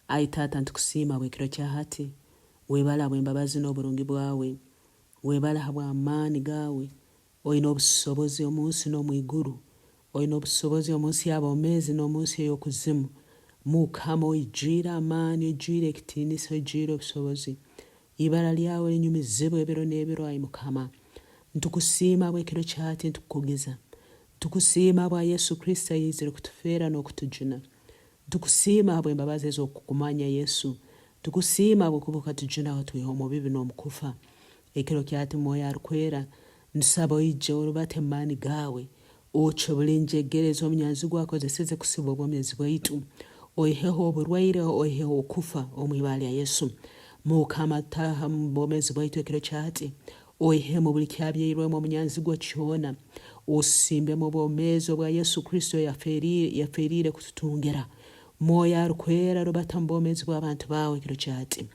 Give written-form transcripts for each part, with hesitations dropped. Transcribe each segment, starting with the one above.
Ai Taata nitukusiima habw'ekiro kya hati. Webale habw'embabazi n'oburungi bwawe. Webale habw'amaani gaawe. Oine obusobozi omu nsi n'omu iguru. Oine obusobozi omu nsi y'abomeezi n'omu nsi ey'okuzimu. Mukama oijwire amaani, oijwire ekitiinisa, oijwire obusobozi. Ibara lyawe linyumizibwe ebiro n'ebiro, ai Mukama. Ntukusiima habw'ekiro kya hati, ntukukugiza. Ntukusiima habwa Yesu Kristo ayaizire kutufeera n'okutujuna. Ntukusiima habw'embabazi ez'okukumanya Yesu. Ntukusiima habwokuba okatujuna watwiha omu bibi n'omu kufa. Ekiro kya hati Mwoyo Arukwera, ntusaba oije orubate mu maani gaawe, ocwe buli njegere ez'omunyanzigwa akozeseze kusiba obwomezi bwaitu. Oiheho oburwaire, oiheho okufa omu ibara lya Yesu. Mukama taaha mu bwomezi bwaitu ekiro kya hati. Oihemu buli kyabyairwemu omunyanzigwa kyona, osimbemu obwomeezi obwa Yesu Kristo yaferiire kututungira. Mwoyo Arukwera rubata mu bwomeezi bw'abantu baawe ekiro kya hati.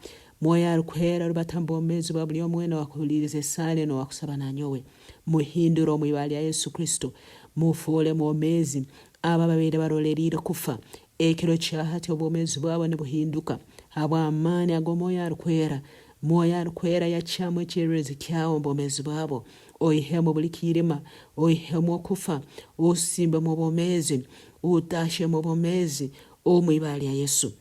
Mwoyo Arukwera rubata mu bwomeezi bwa buli omu wena owakuhuliiriza esaala enu owakusaba nanyowe. Muhindure omu ibara lya Yesu Kristo. Mufoole mwomeezi abo ababaire baroleriire kufa. Ekiro kya hati obwomeezi bwabo nibuhinduka habw'amaani ag'Omwoyo Arukwera. Mwoyo Arukwera yakyamu ekyererezi kyawe omu bwomeezi bwabo, oihemu buli kiirima, oihemu okufa, osimbemu obwomeezi, utahyemu obwomeezi omu ibara lya Yesu.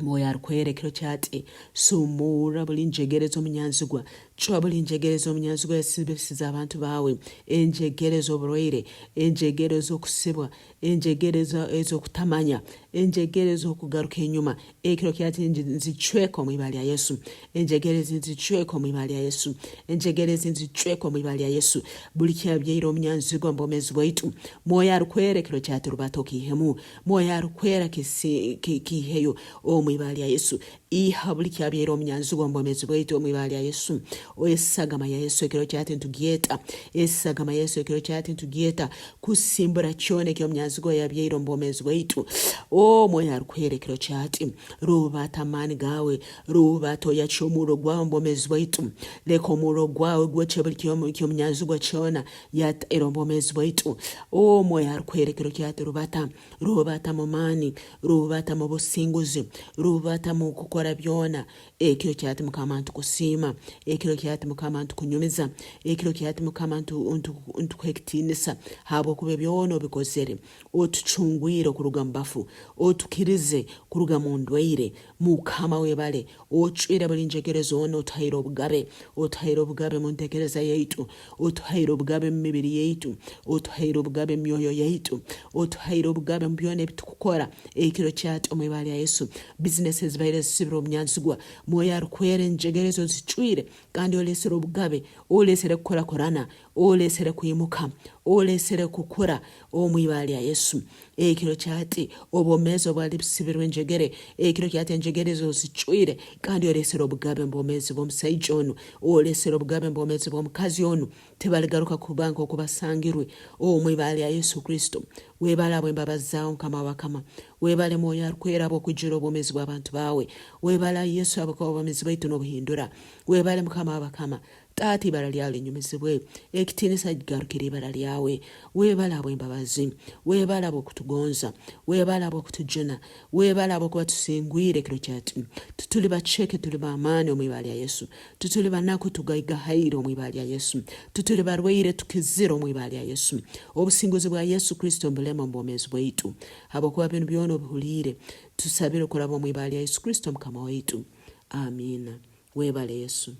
Mwoyo Arukwera ekiro kya hati sumurra buli njegere ez'omunyanzigwa, cwa buli njegere ez'omunyanzigwa yasibisize abantu baawe, enjegere ez'oburwaire, enjegere ez'okusibwa, enjegere ez'okutamanya, enjegere ez'okugaruka enyuma, ekiro kya hati nzicweka omu ibara lya Yesu. Enjegere ezi nzicweka omu ibara lya Yesu. Enjegere ezi nzicweka omu ibara lya Yesu. Buli kyabyaire omunyanzigwa omu bwomeezi bwaitu, Mwoyo Arukwera ekiro kya hati rubata okiihemu. Mwoyo Arukwera kiiheyo omu ibara lya Yesu. Iha buli kyabyaire omunyanzigwa omu bwomeezi bwaitu omu ibara lya Yesu. Esagama ya Yesu ekiro kya hati nitugyeta. Esagama ya Yesu ekiro kya hati nitugyeta kusimbura kyona eky'omunyanzigwa yabyaire omu bwomeezi bwaitu. O Mwoyo Arukwera ekiro kya hati rubata amaani gaawe, rubata oyakye omurro gwawe omu bwomeezi bwaitu. Leka omurro gwawe gwokye buli ky'omunyanzigwa kyona yataire omu bwomeezi bwaitu. O Mwoyo Arukwera ekiro kya hati rubata. Rubata mu maani, rubata mu businguzi, rubata mu kukora byona. Ekiro kya hati Mukama ntukusiima, ekiro kya hati Mukama ntukunyumiza, ekiro kya hati Mukama ntukuha ekitiinisa habwokuba byona obikozere. Otucungwire okuruga mu bafu, otukirize kuruga mu ndwaire. Mukama webale, ocwire buli njegere zoona, otuhaire obugabe, otuhaire obugabe mu ntekereza yaitu, Otuhaire obugabe mu mibiri yaitu, otuhaire obugabe mu myoyo yaitu, otuhaire obugabe mu byona ebitukukora ekiro kyati omu ibara lya Yesu. Bizinesi ezibaire zisibire omunyanzigwa, Mwoyo Arukwera enjegere ezo ozicwire kandi olesere obugabe, olesere kukurakurana, olesere kwimuka, olesere kukura omu ibara lya Yesu. Ekiro kyati obwomeezi obwali busibirwe enjegere, ekiro kyati enjegere ezo ozicwire kandi olesere obugabe mu bwomeezi bw'omusaija onu, olesere obugabe mu bwomeezi bw'omukazi onu, tibaligaruka kuba nk'oku basangirwe omu ibara lya Yesu Kristo. Webale habw'embabazi zaawe Mukama w'abakama. Webale Mwoyo Arukwera habw'okwijura obwomeezi bw'abantu baawe. Webale ai Yesu habwokuba obwomeezi bwaitu n'obuhindura. Webale Mukama w'abakama. Taata ibara lyawe linyumizibwe, ekitiinisa kigarukire ibara lyawe. Webale habw'embabazi, webale habw'okutugonza, webale habw'okutujuna, webale habwokuba tusingwire ekiro kyati. Tituli baceke tuli b'amaani omu ibara lya Yesu. Tituli banaku tugaigahaire omu ibara lya Yesu. Tituli barwaire tukizire omu ibara lya Yesu. Obusinguzi bwa Yesu Kristo nibulema omu bwomeezi bwaitu. Habwokuba binu byona obihuliire, tusabire kuraba omu ibara lya Yesu Kristo Mukama waitu. Amiina. Webale Yesu.